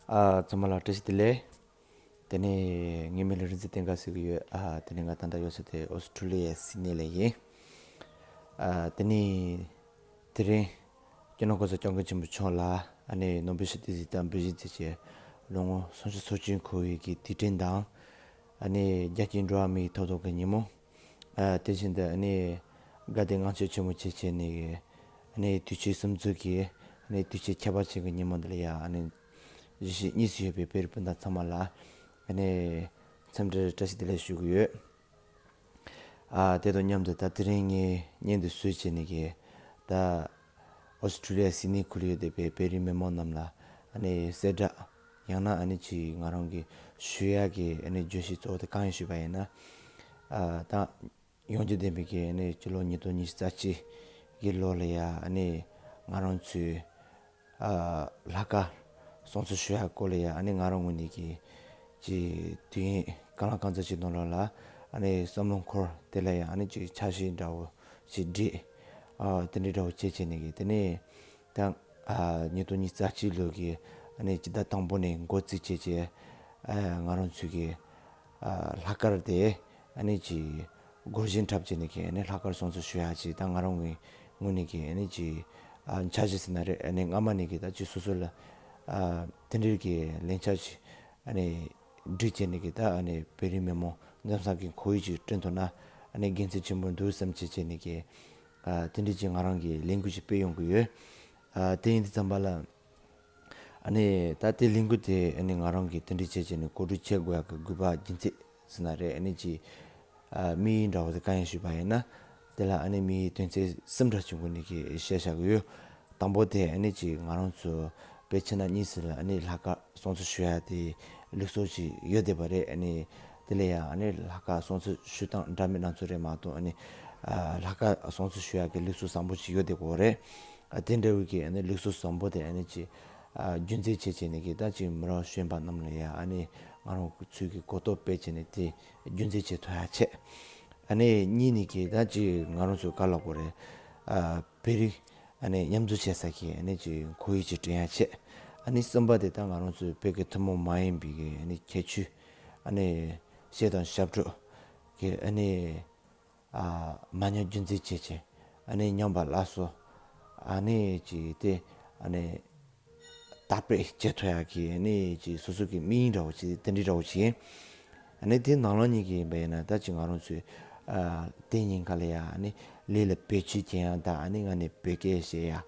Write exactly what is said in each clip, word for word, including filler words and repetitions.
ཨ། ཚང་མ་ལ་བཀྲ་ཤིས་བདེ་ལེགས། དེ་ནས་ངའི་མིང་ལ་རིག་འཛིན་བསྟན་དགའ་ཟེར་གྱི་ཡོད། ཨ། དེ་ནས་ང་ད་ལྟ་ཡོད་ས་དེ་ཨོ་སི་ཁྲུ་ལི་ཡའི་སིད་ནི་ལ་ཡིན། ཨ། དེ་ནས་དེ་རིང་སྤྱི་ནོར་གོང་ས་སྐྱབས་མགོན་ཆེན་པོ་མཆོག་ལ་ཨ་ནི་ནོ་བེལ་ཞི་བདེའི་གཟེངས་རྟགས་འབུལ་བཞེས་མཛད་ཀྱི་ལོ་ངོ་སུམ་ཅུ་སོ་གཅིག་འཁོར་བའི་གི་དུས་དྲན་དང་། ཨ་ནི་རྒྱལ་སྤྱིའི་འགྲོ་བ་མིའི་ཐོབ་ཐང་གི་ཉིན་མོ། ཨ། དེ་བཞིན་དུ་ཨ་ནི་དགའ་ལྡན་ལྔ་མཆོད་ཆེན་མོ་བཅས་བྱས་ནས་ཨ་ནི་དུས་ཆེན་གསུམ་ཚོགས་ཀྱི་ཨ་ནི་དུས་ཆེན་ཁྱད་པར་ཅན་གྱི་ཉིན་མོ་འདི་ལ་ཡ་ཨ་ནི་གཞིས་བྱེས་གཉིས་སུ་ཡོད་པའི་བོད་རིགས་སྤུན་ཟླ་ཚང་མ་ལ་ཨ་ནི་འཚམས་འདྲི་བཀྲ་ཤིས་བདེ་ལེགས་ཞུ་གི་ཡོད། ཨ། དེ་དང་མཉམ་དུ་ད་དེ་རིང་ངས་བརྙན་འདི་བཟོས་བྱས་ནས་གི་ད་ཨོ་སི་ཁྲུ་ལི་ཡ་སིད་ནི་ཁུལ་ཡོད་བསྡད་པའི་བོད་རིགས་མི་མང་རྣམས་ལ་ཨ་ནི་གསལ་བསྒྲགས། ཡང་ན་ཨ་ནི་ཅིག་ང་རང་གི་ཞུ་ཡག་གི་ཨ་ནི་བརྗོད་གཞི་གཙོ་བོ་དེ་གང་ཡིན་ཞུས་པ་ཡིན་ན། ཨ། ད་ཡོང་རྒྱུ་བདེན་པའི་གི་ཨ་ནི་སྤྱི་ལོ་ཉིས་སྟོང་ཉི་ཤུ་རྩ་གཅིག་གི་ལོ་ལ་ཡ་ཨ་ནི་ང་རང་ཚོའི་ཨ། ལྷག་དཀར་སྲུང་བརྩི་ཞུ་ཡག་སྐོར་ལ་ཡ་ཨ་ནི་ང་རང་ངོས་ནས་གི་ཅིག་དུས་ཡུན་གང་ལ་གང་འཚམ་ཅིག་ནང་ལོགས་ལ་ཨ་ནི་བསམ་བློ་འཁོར། དེ་ལ་ཡ་ཨ་ནི་ཅིག་འཆར་གཞི་འདྲ་བོ་ཅིག་བསྒྲིགས། ཨ། དེ་འདྲའི་འདྲ་བོ་བྱས་བྱས་ནས་གི་དེ་ནས་ད་ཨ་ཉིས་སྟོང་ཉི་ཤུ་རྩ་གཅིག་ལོ་གི་ཨ་ནི་སྤྱི་ཟླ་དང་པོ་ནས་འགོ་བཙུགས་བྱས་བྱས། ཨ། ང་རང་ཚོའི་གི་ཨ་ལྷག་དཀར་དེ་ཨ་ནི་ཅིག་སྒོར་གཞས་འཁྲབ་བྱས་ནས་གི་ཨ་ནི་ལྷག་དཀར་སྲུང་བརྩི་ཞུ་ཡག་ཅིག་ད་ང་རང་ངོས་ངོས་ནས་གི་ཨ་ནི་ཅིག་ཨ་འཆར་གཞི་ཟེར་ན་རེད། ཨ་ནི་སྔ་མ་ནས་གི་ད་ཅིག་སོ་སོ་ལ་ཨ་དེ་འདྲའི་གི་ལས་འཆར་ཅིག་ཨ་ནི་སྒྲིག་བྱས་ནས་གི་ད་ཨ་ནི་བོད་རིགས་མི་མང་མཚམས་མཚམས་ཀྱི་ཁོར་ཡུག་ཅིག་བསྐྲུན་ཐུབ་ན་ཨ་ནི་དགེ་མཚན་ཆེན་པོ་འདུག་བསམ་བྱས་བྱས་ནས་གི་ཨ་དེ་འདྲའི་ཅིག་ང་རང་གི་ལས་འགུལ་ཅིག་སྤེལ་ཡོང་གི་ཡོད། ཨ་དེ་ཡིན་དུས་ཙམ་པ་ལ་ཨ་ནི་ད་དེ་ལས་འགུལ་དེ་ཨ་ནི་ང་རང་གིས་དེ་འདྲའི་བྱས་བྱས་ནས་གོ་སྒྲིག་བྱེད་དགོས་ཡག་གི་དགོས་པ་རྒྱུ་མཚན་ཟེར་ན་རེད། ཨ་ནི་ཅིག་ཨ་དམིགས་ཡུལ་འདྲ་བོ་དེ་གང་ཡིན་ཞུས་པ་ཡིན་ན། དེ་ལ་ཨ་ནི་དམིགས་ཡུལ་དོན་ཚན་གསུམ་འདྲ་བྱུང་གི་ནི་གི་བཤད་བཞག་གི་ཡོད། དང་པོ་དེ་ཨ་ནི་ཅིག་ང་རང་ཚོ་བོད་ཕྱི་ནང་གཉིས་སུ་ལ་ཨ་ནི་ལྷག་དཀར་སྲུང་བརྩི་ཞུ་ཡག་དེ་ལུགས་སྲོལ་ཅིག་ཡོད་བསྡད་པ་རེད། ཨ་ནི་དེ་ལ་ཡང་ཨ་ནི་ལྷག་དཀར་སྲུང་བརྩི་ཞུ་སྟངས་འདྲ་མིན་སྣ་ཚོགས་རེད་མ་གཏོགས། ཨ་ནི་ཨ་ལྷག་དཀར་སྲུང་བརྩི་ཞུ་ཡག་གི་ལུགས་སྲོལ་བཟང་པོ་ཅིག་ཡོད་བསྡད་ཀྱི་ཡོད་རེད། ཨ་དེ་འདྲ་བོའི་གི་ཨ་ནི་ལུགས་སྲོལ་བཟང་པོ་དེ་ཨ་ནི་ཅིག་ཨ་རྒྱུན་འཛིན་བྱེད་བྱས་ནས་གི་ད་ཅིག་མི་རབས་གཞོན་པ་རྣམས་ལ་ཡང་ཨ་ནི་ང་རང་ཚོས་གི་གོ་རྟོགས་སྤེལ་བྱས་ནས་དེ་རྒྱུན་འཛིན་བྱེད་ཐུབ་ཡག་ཆེད། ཨ་ནི་གཉིས་ནི་གི་ད་ཅིག་ང་རང་ཚོའི་ག་ལབ་དགོས་རེད། ཨ་བོད་རིགས་ཨ་ནི་མཉམ་འཛོམས་བྱེད་ས་གི་ཨ་ནི་ཅིག་ཁོར་ཡུག་ཅིག་བསྐྲུན་ཡག་ཆེད། ཨ་ནི་གསུམ་པ་དེ་ད་ང་རང་ཚོའི་བོད་ཀྱི་ཐུན་མོང་མ་ཡིན་པའི་གི་ཨ་ནི་ཁྱད་ཆོས། ཨ་ནི་གཞས་དང་ཞབས་བྲོ་གི་ཨ་ནི་ཨ་མ་ཉམས་རྒྱུན་འཛིན་བྱེད་ཆེད། ཨ་ནི་ཉམས་པ་སླར་གསོ། ཨ་ནི་ཅིག་དེ་ཨ་ནི་དར་སྤེལ་བྱེད་ཐུབ་ཡག་གི་ཨ་ནི་ཅིག་སོ་སོ་གི་དམིགས་ཡུལ་འདྲ་བོ་ཅིག་དེ་འདྲའི་འདྲ་བོ་ཅིག་ཡིན། ཨ་ནི་དེ་ནང་ལོགས་ནས་གི་ཡིན་པ་ཡིན་ན་ད་ཅིག་ང་རང་ཚོས་ཨ་དེ་ཉིན་ཁ་ལ་ཡ་ཨ་ནི་ལས་ལ་བེད་སྤྱོད་བྱེད་ཡག་དང་ཨ་ནི་ང་ནི་བོད་སྐད་བཤད་ཡག་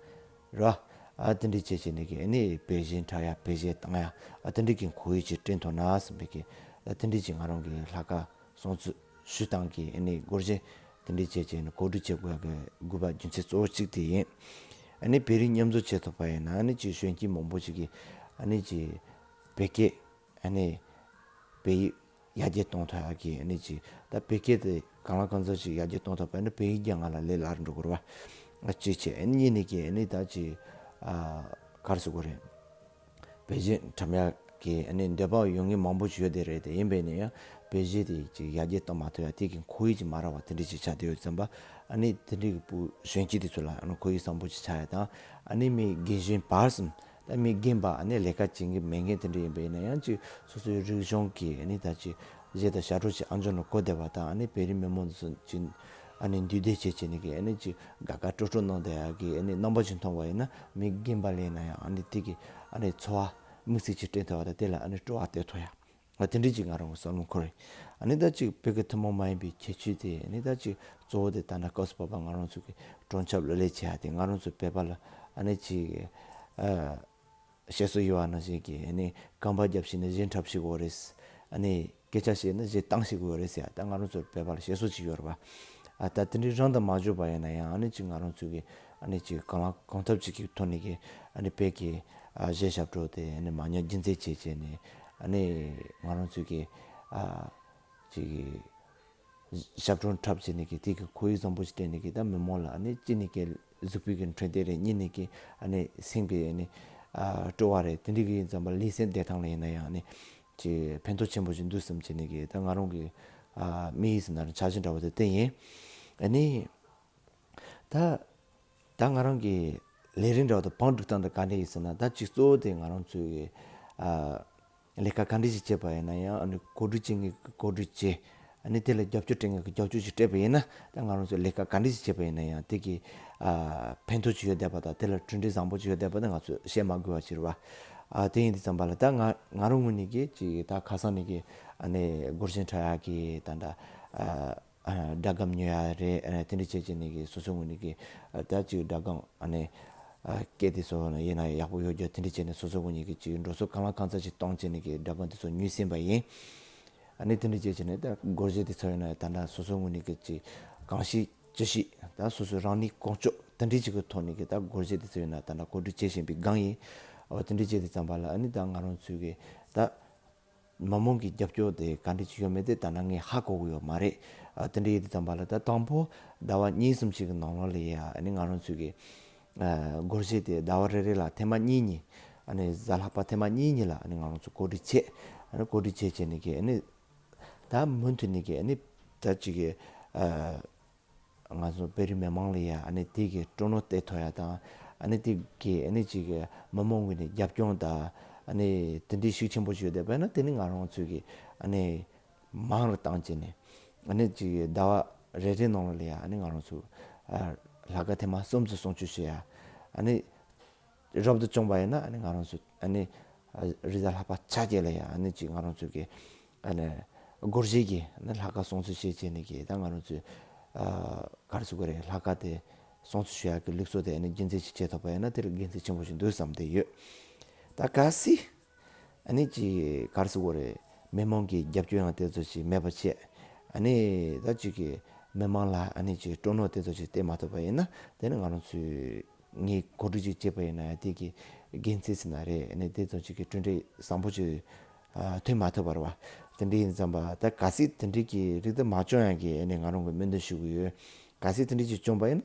རེད་བ། ཨ་དེ་འདྲའི་བྱས་བྱས་ནས་གི་ཨ་ནི་བོད་གཞས་འཁྲབ་ཡག་བོད་གཞས་བཏང་ཡག་ཨ་དེ་འདྲའི་གི་ཁོར་ཡུག་ཅིག་བསྐྲུན་ཐུབ་ན་བསམ་པའི་གི་ཨ་དེ་འདྲའི་ཅིག་ང་རང་གི་ལྷག་དཀར་སྲུང་བརྩི་ཞུ་སྟངས་ཀྱི་ཨ་ནི་སྒོར་གཞས་དེ་འདྲའི་བྱས་བྱས་ནས་གོ་སྒྲིག་བྱེད་དགོས་ཡག་གི་དགོས་པ་རྒྱུ་མཚན་གཙོ་བོ་གཅིག་དེ་ཡིན། ཨ་ནི་བོད་རིགས་མཉམ་འཛོམས་བྱེད་ཐུབ་པ་ཡིན་ན་ཨ་ནི་ཅིག་གཞོན་སྐྱེས་མང་པོ་ཅིག་གིས་ཨ་ནི་ཅིག་བོད་སྐད་ཨ་ནི་བོད་ཡིག་ཡར་རྒྱས་གཏོང་ཐུབ་ཡག་གི་ཨ་ནི་ཅིག་ད་བོད་སྐད་དེ་གང་ལ་གང་འཚམ་ཅིག་ཡར་རྒྱས་གཏོང་ཐུབ་པ་ཡིན་ན་བོད་ཡིག་ཀྱང་ང་ལ་ལས་སླ་རུ་འགྲོ་གི་རེད་བ། ཨ་གཅིག་བྱས། ཨ་ནི་གཉིས་ནི་གི་ཨ་ནི་ད་ཅིག་ཨ་ག་རེ་ཟེར་དགོས་རེད། བོད་གཞས་འཁྲབ་ཡག་གི་ཨ་ནི་འདོད་པ་ཡོད་མཁན་མང་པོ་ཅིག་ཡོད་བསྡད་རེད་དེ། ཡིན་པས་ན་ཡང་བོད་གཞས་དེ་ཅིག་ཡར་རྒྱས་གཏོང་མ་ཐུབ་ཡག་དེ་གི་ཁོར་ཡུག་ཅིག་མ་རག་པ་དེ་འདྲ་ཅིག་ཆགས་བསྡད་ཡོད་ཙམ་པ། ཨ་ནི་དེ་འདྲའི་གི་བུ་གཞོན་སྐྱེས་དེ་ཚོ་ལ་ཨ་ནི་ཁོར་ཡུག་བཟང་པོ་ཅིག་ཆགས་ཡག་དང་། ཨ་ནི་མི་རྒན་གཞོན་བར་གསུམ། ད་མི་རྒན་པ་ཨ་ནི་ལས་ཀ་བྱེད་མཁན་མེད་མཁན་དེ་འདྲ་ཡིན་པས་ན་ཡང་ཅིག་སོ་སོའི་རིག་གཞུང་གི་ཨ་ནི་ད་ཅིག་གཞས་དང་ཞབས་བྲོ་ཅིག་ཨམ་ཅོག་ནང་གོ་བསྡད་པ་དང་། ཨ་ནི་བོད་རིགས་མི་མང་ཚོ་ཅིག་ཨ་ནི་འདུས་སྡོད་བྱེད་བྱེད་ནི་གི་ཨ་ནི་ཅིག་དགའ་དགའ་སྤྲོ་སྤྲོ་གནང་བསྡད་ཡག་གི་ཨ་ནི་རྣམ་པ་ཅིག་མཐོང་བ་ཡིན་ན། མི་རྒན་པ་ལས་ན་ཡང་ཨ་ནི་དེ་གི་ཨ་ནི་ཚོར་བ་དམིགས་བསལ་ཅིག་སྤྲད་ཐུབ་པ་དང་། དེ་ལ་ཨ་ནི་སྤྲོ་བ་སྟེར་ཐུབ་ཡག་ཨ་དེ་འདྲ་ཅིག་ང་རང་གི་བསམ་བློ་འཁོར་རེད། ཨ་ནི་ད་ཅིག་བོད་ཀྱི་ཐུན་མོང་མ་ཡིན་པའི་ཁྱད་ཆོས་དེ་ཨ་ནི་ད་ཅིག་གཙོ་བོ་དེ་ད་ལྟ་སྐབས་སུ་བབ་པ་ང་རང་ཚོ་གི་སྤྲོ་འཆམ་ལ་ལས་བྱེད་ཡག་དེ། ང་རང་ཚོ་བོད་པ་ལ་ཨ་ནི་ཅིག་ཨ་བཤད་སྲོལ་ཡོད་པ་ནང་བཞིན་གྱི་ཨ་ནི་རྐང་པ་རྒྱབ་ཤེས་ན་གཞས་འཁྲབ་ཤེས་དགོས་རེད། ཨ་ནི་སྐད་ཆ་བཤད་ན་གཞས་བཏང་ཤེས་དགོས་རེད་ཟེར་ཡག་ད་ང་རང་ཚོ་བོད་པ་ལ་བཤད་སྲོལ་ཅིག་ཡོད་རེད་པ། ཨ་ད་དེ་འདྲའི་རང་དུ་མ་བརྗོད་པ་ཡིན་ན་ཡང་ཨ་ནི་ཅིག་ང་རང་ཚོ་གི་ཨ་ནི་ཅིག་གང་ལ་གང་ཐབས་ཅིག་གི་ཐོག་ནས་གི་ཨ་ནི་བོད་ཀྱི་ཨ་གཞས་ཞབས་བྲོ་དེ་ཨ་ནི་མ་ཉམས་རྒྱུན་འཛིན་བྱེད་བྱས་ནས། ཨ་ནི་ང་རང་ཚོ་གི་ཨ་ཅིག་གི་ཞབས་བྲོ་འཁྲབ་བྱས་ནས་གི་དེ་གི་ཁོར་ཡུག་བཟང་པོ་ཞིག་སྤྲད་ནས་གི་ད་མི་མང་ལ་ཨ་ནི་ཅི་ནས་གི་གཟུགས་པོའི་གི་འཕྲོད་བསྟེན་རེད། གཉིས་ནས་གི་ཨ་ནི་སེམས་ཀྱི་ཨ་ནི་ཨ་སྤྲོ་བ་རེད། དེ་འདྲའི་གི་ཡིན་ཙམ་པ་ལུས་སེམས་བདེ་ཐང་ལ་ཡིན་ན་ཡང་ཨ་ནི་ཅིག་ཕན་ཐོགས་ཆེན་པོ་ཞིག་འདུག་བསམ་བྱས་ནས་གི་ད་ང་རང་གི་ཨ་དམིགས་ཡུལ་ཟེར་ན་འཆར་གཞི་འདྲ་བོ་དེ་དེ་ཡིན། ཨ་ནི་ད་ད་ང་རང་གི་ལས་རིམ་འདྲ་བོ་དེ་བང་སྒྲིག་སྟངས་དེ་ག་འདྲ་ཡིན་ཟེར་ན། ད་གཅིག་གཙོ་བོ་དེ་ང་རང་ཚོའི་གི་ ཨ་ལས་ཀ་ག་འདྲ་ཞིག་བྱས་པ་ཡིན་ན་ཡང་། ཨ་ནི་གོ་སྒྲིག་བྱེད་མཁན་གྱིས་གོ་སྒྲིག་བྱས། ཨ་ནི་དེ་ལ་རྒྱབ་སྐྱོར་སྤྲད་མཁན་གྱིས་རྒྱབ་སྐྱོར་ཞིག་སྤྲད་པ་ཡིན་ན། ད་ང་རང་ཚོ་ལས་ཀ་ག་འདྲ་ཞིག་བྱས་པ་ཡིན་ན་ཡང་དེ་གི་ཨ་ཕན་ཐོགས་ཅིག་ཡོད་བསྡད་པ་དང་། དེ་ལ་གྲུབ་འབྲས་བཟང་པོ་ཅིག་ཡོད་བསྡད་པ་དེ་ང་ཚོས་བཤད་མ་དགོས་པ་ཅིག་རེད་པ། ཨ་དེ་ཡིན་དུས་ཙམ་པ་ལ་ད་ང་ང་རང་ངོས་ནས་ཀྱི་ཅིག་ད་ཁ་སང་ནས་ཀྱི་ཨ་ནི་སྒོར་གཞས་འཁྲབ་ཡག་གི་ད་ད་ཨ་ཨ་སྒྲ་སྒམ་ཉོ་ཡག་རེད། ཨ་དེ་འདྲ་བྱས་བྱས་ནས་ཀྱི་སོ་སོ་ངོས་ནས་ཀྱི་ཨ་ད་ཅིག་སྒྲ་སྒམ་ཨ་ནི་ཨ་སྐད་དེ་ཚོ་ཡིན་ན་ཡག་པོ་ཡོད་རྒྱུ་དེ་འདྲ་བྱས་ནས་སོ་སོ་ངོས་ནས་ཀྱི་ཅིག་འགྲོ་སོང་གང་ལ་གང་འཚམ་ཅིག་བཏང་བྱས་ནས་ཀྱི་སྒྲ་སྒམ་དེ་ཚོ་ཉོས་ཟིན་པ་ཡིན། ཨ་ནི་དེ་འདྲ་བྱས་བྱས་ནས་ད་སྒོར་གཞས་དེ་ཚོ་ཡིན་ན་ད་ད་སོ་སོ་ངོས་ནས་ཀྱི་ཅིག་གང་ཤེས་ཅི་ཤེས། ད་སོ་སོའི་རང་ནུས་གང་ལྕོགས་དེ་འདྲ་ཅིག་གི་ཐོག་ནས་ཀྱི་ད་སྒོར་གཞས་དེ་ཚོ་ཡིན་ན་ད་ད་གོ་སྒྲིག་བྱེད་བཞིན་པའི་སྒང་ཡིན། འོ་དེ་འདྲ་བྱས་དུས་ཙམ་པ་ལ་ཨ་ནི་ད་ང་རང་ཚོའི་གི་ད་མི་མང་གི་རྒྱབ་སྐྱོར་དེ་ག་འདྲ་ཅིག་ཡོད་མེད་དེ་ད་ནང་ངས་ཧ་གོ་གི་ཡོད་མ་རེད། ཨ་དེ་འདྲ་ཡིན་དུས་ཙམ་པ་ལ་ད་དང་པོ་ཟླ་བ་གཉིས་གསུམ་ཞིག་གི་ནང་ལོགས་ལ་ཡ་ཨ་ནི་ང་རང་ཚོའི་གི་ཨ་སྒོར་གཞས་དེ་ཟླ་བ་རེ་རེ་ལ་ཐེངས་མ་གཉིས་གཉིས། ཨ་ནི་གཟའ་ལྷག་པ་ཐེངས་མ་གཉིས་གཉིས་ལ་ཨ་ནི་ང་རང་ཚོ་གོ་སྒྲིག་བྱས། ཨ་ནི་གོ་སྒྲིག་བྱས་བྱས་ནས་གི་ཨ་ནི་ད་མུ་མཐུད་ནས་གི་ཨ་ནི་ད་ཅིག་གི་ཨ་ང་ཚོ་བོད་རིགས་མི་མང་ལ་ཡ་ཨ་ནི་དེ་གི་སྤྲོ་སྣང་སྟེར་ཐུབ་ཡ་དང་། ཨ་ནི་དེ་གི་ཨ་ནི་ཅིག་གི་མི་མང་ངོས་ནས་རྒྱབ་སྐྱོར་དང་། ཨ་ནི་དེ་འདྲའི་ཤུགས་ཆེན་པོ་ཞིག་ཡོད་བསྡད་པ་ཡིན་ན་དེ་ནི་ང་རང་ཚོས་གི་ཨ་ནི་མང་རུ་བཏང་བྱས་ནས་ཨ་ནི་ཅིག་གི་ཟླ་བ་རེ་རེ་ནང་ལ་ཡ་ཨ་ནི་ང་རང་ཚོ་ཨ་ལྷག་དཀར་ཐེངས་མ་གསུམ་ཙམ་སྲུང་སྐྱོབ་བྱེད་ཡ། ཨ་ནི་རབ་ཏུ་བྱུང་བ་ཡིན་ན་ཨ་ནི་ང་རང་ཚོ་ཨ་ནི་ཨ་རེས་གཟའ་ལྷག་པ་ཆ་བརྒྱད་ལ་ཡ་ཨ་ནི་ཅིག་ང་རང་ཚོ་གི་ཨ་ནི་སྒོར་གཞས་ཀྱི་ཨ་ནི་ལྷག་དཀར་སྲུང་བརྩི་བྱེད་བྱས་ནས་ཀྱི་ད་ང་རང་ཚོས་ཨ་ག་རེ་ཟེར་དགོས་རེད། ལྷག་དཀར་དེ་སྲུང་བརྩི་ཞུ་ཡག་གི་ལུགས་སྲོལ་དེ་ཨ་ནི་རྒྱུན་འཛིན་ཅིག་བྱེད་ཐུབ་པ་ཡིན་ན་དེ་ལ་དགེ་མཚན་ཆེན་པོ་ཞིག་འདུག་བསམ་བསྡད་ཡོད། ད་གལ་སྲིད་ཨ་ནི་ཅིག་ག་རེ་ཟེར་དགོས་རེད། མི་མང་གི་རྒྱབ་སྐྱོར་ཡང་དེ་ཚོ་ཞིག་མེད་པ་བྱས། ཨ་ནི་ད་ཅིག་གི་མི་མང་ལ་ཨ་ནི་ཅིག་སྤྲོ་སྣང་དེ་ཚོ་ཞིག་སྟེར་མ་ཐུབ་པ་ཡིན་ན་དེ་ནི་ང་རང་ཚོས་ངས་གོ་སྒྲིག་ཅིག་བྱས་པ་ཡིན་ན་ཡང་དེ་གི་དགེ་མཚན་ཟེར་ན་རེད། ཨ་ནི་དེ་ཚོ་ཅིག་གི་གྲུབ་འབྲས་བཟང་པོ་ཅིག་ཨ་ཐོན་མ་ཐུབ་པ་རེད་བ། དེ་འདྲ་ཡིན་ཙམ་པ་ད་གལ་སྲིད་དེ་འདྲ་གི་རིགས་དེ་མ་བྱུང་ཡག་གི་ཨ་ནི་ང་རང་གི་སྨོན་འདུན་ཞུ་གི་ཡོད། གལ་སྲིད་དེ་འདྲ་ཅིག་བྱུང་པ་ཡིན་ན།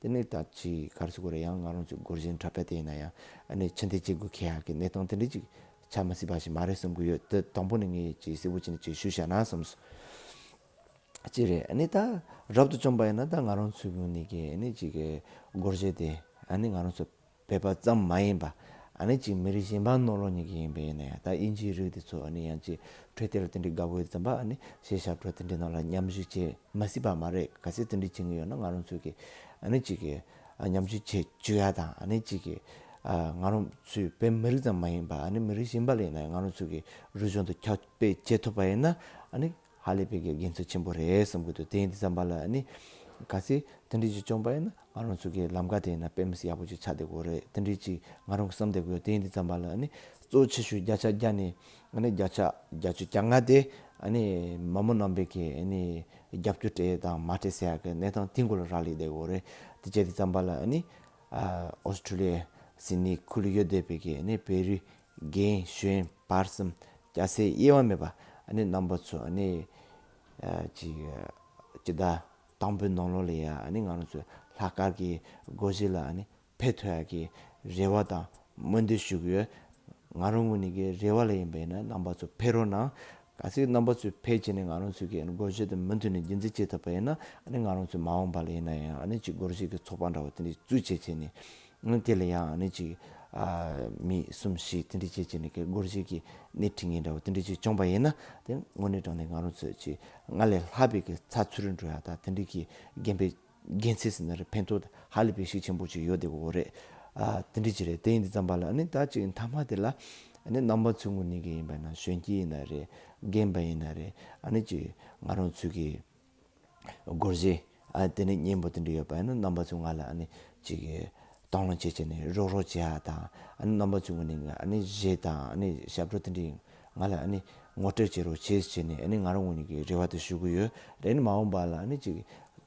དེ་ནས་ད་ཅི་ག་རེ་ཟེར་དགོས་རེད། ཡང་ང་རང་ཚོའི་སྒོར་གཞས་འཁྲབ་པ་དེ་ཡིན་ན་ཡང་ཨ་ནི་ཕྱིར་འཐེན་བྱེད་དགོས་ཁེལ་ཡག་གི་གནས་སྟངས་དེ་འདྲ་ཅིག་ཆགས་མི་སྲིད་པ་ཞིག་མ་རེད་བསམ་གྱི་ཡོད། དེ་དང་པོ་ནས་ངས་ཅིག་གསལ་པོ་བྱས་ནས་ཅིག་ཞུས་བཞག་ན་བསམ་སོང་། ཅི་རེད། ཨ་ནི་ད་རབ་ཏུ་བྱུང་པ་ཡིན་ན་ད་ང་རང་ཚོའི་ངོས་ནས་ཀྱི་ཨ་ནི་ཅིག་གི་སྒོར་གཞས་དེ་ཨ་ནི་ང་རང་ཚོ་བོད་པ་ཙམ་མ་ཡིན་པ་ཨ་ནི་ཅིག་མི་རིགས་གཞན་པ་ནང་ལོགས་ནས་ཀྱི་ཡིན་པ་ཡིན་ན་ཡང་ད་དབྱིན་ཇིའི་རིགས་དེ་ཚོ་ཨ་ནི་ཡང་ཅིག་འཕྲོད་བསྟེན་ལ་དེ་འདྲའི་དགའ་པོ་ཡོད་ཙམ་པ་ཨ་ནི་གཞས་ཞབས་བྲོ་དེ་འདྲའི་ནང་ལ་མཉམ་ཞུགས་བྱེད་མ་སྲིད་པ་མ་རེད། གལ་སྲིད་དེ་འདྲ་བྱེད་མཁན་ཡོད་ན་ང་རང་ཚོས་ཀྱི་ཨ་ནི་ཅིག་གི་ཨ་མཉམ་ཞུགས་བྱེད་བཅུག་ཡ་དང་། ཨ་ནི་ཅིག་གི་ཨ་ང་རང་ཚོའི་བོད་མི་རིགས་ཙམ་མ་ཡིན་པ་ཨ་ནི་མི་རིགས་གཞན་པ་ལ་ཡིན་ན་ང་རང་ཚོས་ཀྱི་རིག་གཞུང་དེ་ཁྱབ་སྤེལ་བྱེད་ཐུབ་པ་ཡིན་ན་ཨ་ནི་ཧ་ལས་པའི་གི་དགེ་མཚན་ཆེན་པོ་རེད་བསམ་གྱི་འདུག་དེ་ཡིན་དུས་ཙམ་པ་ལ་ཨ་ནི་གལ་སྲིད་དེ་འདྲ་ཅིག་བྱུང་པ་ཡིན་ན་ང་རང་ཚོ་གི་ལམ་ཀ་དེ་ཡིན་ན་དཔེ་མི་སྲིད་ཡག་པོ་ཅིག་ཆགས་བསྡད་ཀྱི་ཡོད་རེད། དེ་འདྲ་ཅིག་ང་རང་གི་བསམ་བསྡད་ཀྱི་ཡོད། དེ་ཡིན་དུས་ཙམ་པ་ལ་ཨ་ནི་གཙོ་བོ་ཆེ་ཤོས་བརྒྱ་ཆ་བརྒྱ་ནས་ཨ་ནི་བརྒྱ་ཆ་བརྒྱད་ཅུ་གྱ་ལྔ་དེ་ཨ་ནི་མི་མང་རྣམ་པས་ཀྱི་ཨ་ནི་རྒྱབ་སྐྱོར་སྤྲད་དང་མ་སྤྲད་ཟེར་ཡག་གི་གནས་སྟངས་དེ་མགོ་ལ་རག་ལས་བསྡད་ཀྱི་ཡོད་རེད། དེ་བྱས་དུས་ཙམ་པ་ལ་ཨ་ནི་ཨ་ཨོ་སི་ཁྲུ་ལི་ཡ་སིད་ནི་ཁུལ་ལ་ཡོད་བསྡད་པའི་གི་ཨ་ནི་བོད་རིགས་རྒན་གཞོན་བར་གསུམ་སྐྱ་སེར་དབྱེ་བ་མེད་པ་ཨ་ནི་རྣམ་པ་ཚོ་ཨ་ནི་ཨ་ཅིག་སྤྱི་ཟླ་དང་པོའི་ནང་ལོགས་ལ་ཡ་ཨ་ནི་ང་རང་ཚོའི་ལྷག་དཀར་གྱི་སྒོར་གཞས་ལ་ཨ་ནི་ཕེབས་ཐུབ་ཡག་གི་རེ་བ་དང་སྨོན་འདུན་ཞུ་གི་ཡོད། ང་རང་ངོས་ནས་ཀྱི་རེ་བ་ལ་ཡིན་པ་ཡིན་ན་རྣམ་པ་ཚོ་ཕེབས་རོགས་གནང་། གལ་སྲིད་རྣམ་པ་ཚོས་ཕེབས་བྱས་ནས་ང་རང་ཚོའི་གི་ཨ་ནི་སྒོར་གཞས་དེ་མུ་མཐུད་ནས་རྒྱུན་འཛིན་བྱེད་ཐུབ་པ་ཡིན་ན་ཨ་ནི་ང་རང་ཚོའི་མ་འོངས་པ་ལ་ཡིན་ན་ཡང་ཨ་ནི་ཅིག་སྒོར་གཞས་ཀྱི་ཚོགས་པ་འདྲ་བོ་དེ་འདྲ་བཙུགས་བྱས་བྱས་ནས། དེ་ལ་ཡང་ཨ་ནི་ཅིག་ཨ་མི་གསུམ་བཞི་དེ་འདྲ་བྱས་བྱས་ནས་ཀྱི་སྒོར་གཞས་ཀྱི་སྣེ་ཁྲིད་མཁན་འདྲ་བོ་དེ་འདྲ་ཅིག་བྱུང་པ་ཡིན་ན་དེ་དངོས་གནས་དྲང་གནས་ང་རང་ཚོས་ཅིག་སྔར་ལས་ལྷག་པའི་ཀྱི་ཚགས་ཚུད་རུ་འགྲོ་ཡ་དང་དེ་འདྲ་གི་རྒན་པའི་རྒན་ཚེ་ཟིན་ན་རེ་ཕན་ཐོགས་ཧ་ལས་པའི་ཤུགས་ཆེན་པོ་ཅིག་ཡོད་བསྡད་ཀྱི་ཡོད་རེད། ཨ་དེ་འདྲ་ཅིག་རེད། དེ་ཡིན་དུས་ཙམ་པ་ལ་ཨ་ནི་ད་ཅིག་མཐའ་མ་དེ་ལ་ཨ་ནི་རྣམ་པ་ཚོའི་ངོས་ནས་ཀྱི་ཡིན་པ་ན་གཞོན་སྐྱེས་ཡིན་ན་རེད། རྒན་པ་ཡིན་ན་རེད། ཨ་ནི་ཅིག་ང་རང་ཚོའི་གི་སྒོར་གཞས་ཨ་དེ་ནས་སྙན་པོ་དེ་འདྲ་ཡོད་པ་ཡིན་ན་རྣམ་པ་ཚོས་ང་ལ་ཨ་ནི་ཅིག་གི་དང་བླངས་བྱེད་བྱས་ནས་རོགས་རོགས་བྱེད་ཡ་དང་། ཨ་ནི་རྣམ་པ་ཚོའི་ངོས་ནས་ཨ་ནི་གཞས་དང་ཨ་ནི་ཞབས་བྲོ་དེ་འདྲ་ང་ལ་ཨ་ནི་ངོ་སྤྲོད་བྱེད་རོགས་བྱེད་བྱས་ནས་ཨ་ནི་ང་རང་ངོས་ནས་ཀྱི་རེ་བ་དེ་ཞུ་གི་ཡོད་རེད། ཨ་ནི་མ་འོངས་པ་ལ་ཨ་ནི་ཅིག་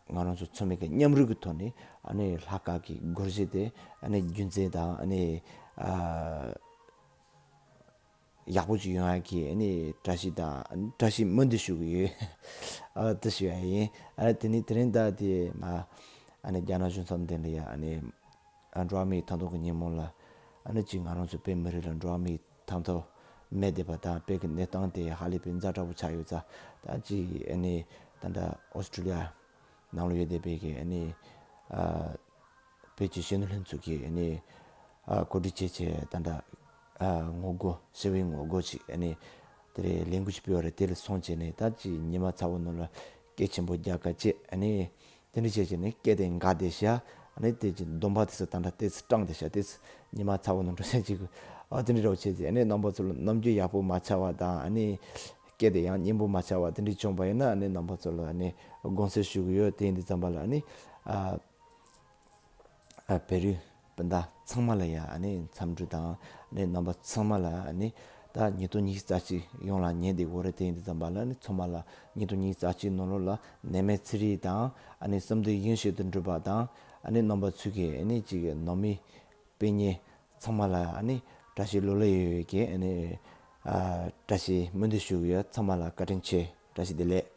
ང་རང་ཚོ་ཚང་མས་ཀྱི་མཉམ་རུབ་ཀྱི་ཐོག་ནས་ཨ་ནི་ལྷག་དཀར་གྱི་སྒོར་གཞས་དེ་ཨ་ནི་རྒྱུན་འཛིན་དང་ཨ་ནི་ཨ། ཡག་པོ་ཅིག་ཡོང་ཡག་གི་ཨ་ནི་བཀྲ་ཤིས་དང་བཀྲ་ཤིས་སྨོན་འདུན་ཞུ་གི་ཡོད། ཨ་དེ་ཞུ་ཡ་ཡིན། ཨ་དེ་ནི་དེ་རིང་ད་དེ་མ་ཨ་ནི་རྒྱ་ནག་གཞུང་ཚབ་མདུན་ལ་ཡ་ཨ་ནི་ཨ་འགྲོ་བ་མིའི་ཐོབ་ཐང་གི་ཉིན་མོ་ལ་ཨ་ནི་ཅིག་ང་རང་ཚོ་བོད་མི་རིགས་ལ་འགྲོ་བ་མིའི་ཐོབ་ཐང་མེད་བསྡད་པ་དང་བོད་ཀྱི་གནས་སྟངས་དེ་ཧ་ལས་པའི་ཛ་དྲག་པོ་ཆགས་ཡོད་ཙང་། ད་ཅིག་ཨ་ནི་ད་ལྟ་ཨོ་སི་ཁྲུ་ལི་ཡ་ནང་ལ་ཡོད་བསྡད་པའི་གི་ཨ་ནི་ཨ། བོད་ཀྱི་གཞོན་ནུ་ལྷན་ཚོགས་ཀྱིས་ནི་ཨ་གོ་སྒྲིག་བྱས་བྱས་ད་ལྟ་ ཨ་ངོ་རྒོལ་ཞི་བའི་ངོ་རྒོལ་ཅིག་ཨ་ནི་དེ་རེད་ལས་འགུལ་ཅིག་སྤེལ་བ་རེད། དེ་ལ་སོང་བྱས་ནས་ད་ཅིག་ཉི་མ་ཚ་བོ་ནང་ལ་སྐད་ཆེན་པོ་རྒྱག་ག་བྱས་ཨ་ནི་དེ་འདྲ་བྱས་བྱས་ནས་སྐད་དེ་འགག་བསྡད་ཤག་ཨ་ནི་དེ་ཅིག་གདོང་པ་དེ་ཚོ་ད་ལྟ་ཏོག་ཙམ་སྐྲངས་བསྡད་ཤག་ཏོག་ཙམ་ཉི་མ་ཚ་བོ་ནང་འགྲོ་ས་ཅིག་ཨ་དེ་འདྲ་རོགས་བྱས་ཏེ་ཨ་ནི་རྣམ་པ་ཚོ་ལ་རྣམ་འགྱུར་ཡག་པོ་མ་ཆགས་པ་དང་ཨ་ནི་སྐད་དེ་ཡང་སྙན་པོ་མ་ཆགས་པ་དེ་འདྲ་བྱུང་བ་ཡིན་ན་ཨ་ནི་རྣམ་པ་ཚོ་ལ་ཨ་ནི་དགོངས་སེལ་ཞུ་གི་ཡོད། དེ་ཡིན་དུས་ཙམ་པ་ལ་ཨ་ནི་ཨ། ཨ་བོད་རིགས་སྤུན་ཟླ་ཚང་མ་ལ་ཡང་ཨ་ནི་འཚམས་འདྲི་དང་ཨ་ནི་རྣམ་པ་ཚང་མ་ལ་ཨ་ནི་ད་ཉིས་སྟོང་ཉི་ཤུ་རྩ་གཅིག་ཡོངས་ལ་ཉེ་བསྡད་ཡོད་རེད། དེ་ཡིན་དུས་ཙམ་པ་ལ་ཨ་ནི་ཚང་མ་ལ་ཉིས་སྟོང་ཉི་ཤུ་རྩ་གཅིག་ནང་ལོགས་ལ་ནད་མེད་ཚེ་རིང་དང་ཨ་ནི་བསམ་དོན་ཡིད་བཞིན་དུ་འགྲུབ་པ་དང་ཨ་ནི་རྣམ་པ་ཚོ་གི་ཨ་ནི་ཅིག་ནང་མི་སྤུན་ཉེ་ཚང་མ་ལ་ཨ་ནི་བཀྲ་ཤིས་ལོ་ལེགས་ཡོད་ཡོད་ཀྱི་ཨ་ནི་ཨ་བཀྲ་ཤིས་སྨོན་འདུན་ཞུ་གི་ཡོད། ཚང་མ་ལ་བཀའ་དྲིན་ཆེ། བཀྲ་ཤིས་བདེ་ལེགས།